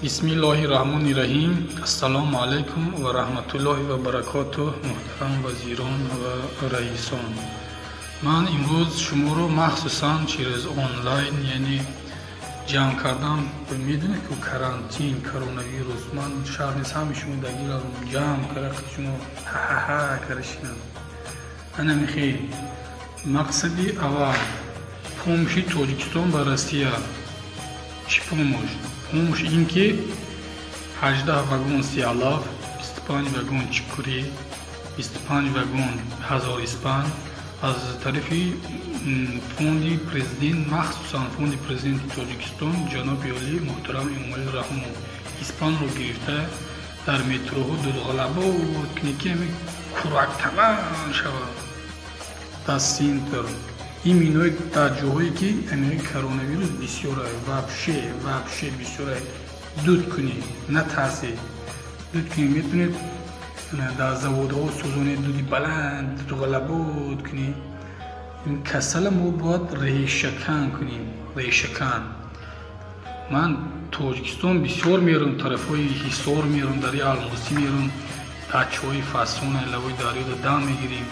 Бисмиллоҳи раҳмони раҳим. Ассалому алайкум ва раҳматуллоҳи ва баракотуҳ. Муҳтарам вазирон ва раисон, ман имрӯз шуморо махсусан через онлайн, яъне ҷамъ кардам. Медонед, ку карантин, коронавирус, ман шарт нест, ҳами шумо дагирам ҷамъ кара, шумо ҳаҳаҳа кара шинам. Анами хел. Мақсади аввал: помощи Тоҷикистон ба Россия. Чӣ помощь? Помощь ин ки 18 вагон сиалаф, 25 вагон чикурӣ, 25 вагон ҳазор испан аз тарафи фонди президент, махсусан фонди президенти Тоҷикистон ҷаноби олӣ муҳтарам Эмомалӣ Раҳмон. Испанро гирифта, дар метроҳо дудғалабот кунед, ки ҳами курактаман шавад. Дар центр иминои, дар ҷоҳое ки ҳамин коронавирус бисёр, вообще вообще бисёр, дуд кунед, натарсед, дуд кунед. Метавонед дар заводҳо сӯзонед, дуди баланд, дудғалабот кунед. Ин касала мо бояд решакан кунем, решакан. Ман Тоҷикистон бисёр мерам, тарафҳои Ҳисор мерам, дари Алмосӣ мерам, дачаҳои фасона, лавои дарёда дам мегирем.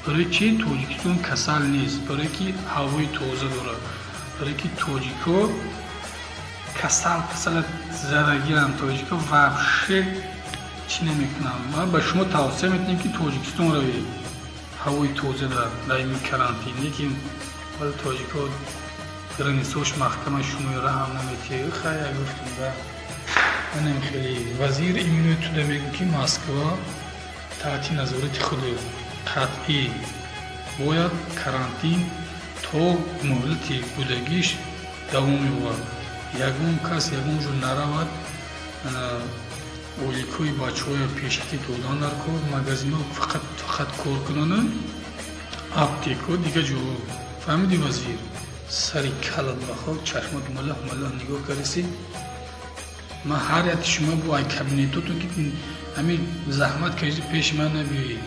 Барои чи Тоҷикистон касал нест? Барое ки ҳавои тоза дорад, барое ки тоҷикҳо касал касала задагиам, тоҷикҳо вообще чӣ намекунанд. Ман ба шумо тавсия метиҳем, ки Тоҷикистон равед, ҳавои тоза дар ин карантин. Лекин вале тоҷикҳо границаош маҳкама, шумои раҳам наметиҳед. Хая, гуфтум да. Манам хеле вазир иминои туда мегӯ, ки Москва таҳти назорати худ қатъӣ бояд карантин то муҳлати будагиш давом ёбад. Ягон кас ягон ҷо наравад. Ойликҳои бачаҳоя пешакӣ додан дар кор, магазинҳо фақат фақат кор кунанд, аптекҳо, дигар ҷо. Фаҳмидӣ, вазир? Сари калат бахор, чашмат малаҳ малаҳ нигоҳ кардиси. Ман ҳар яки шумо бо ай кабинетотон, ки ҳамин заҳмат кашиди, пеши ман набиёед.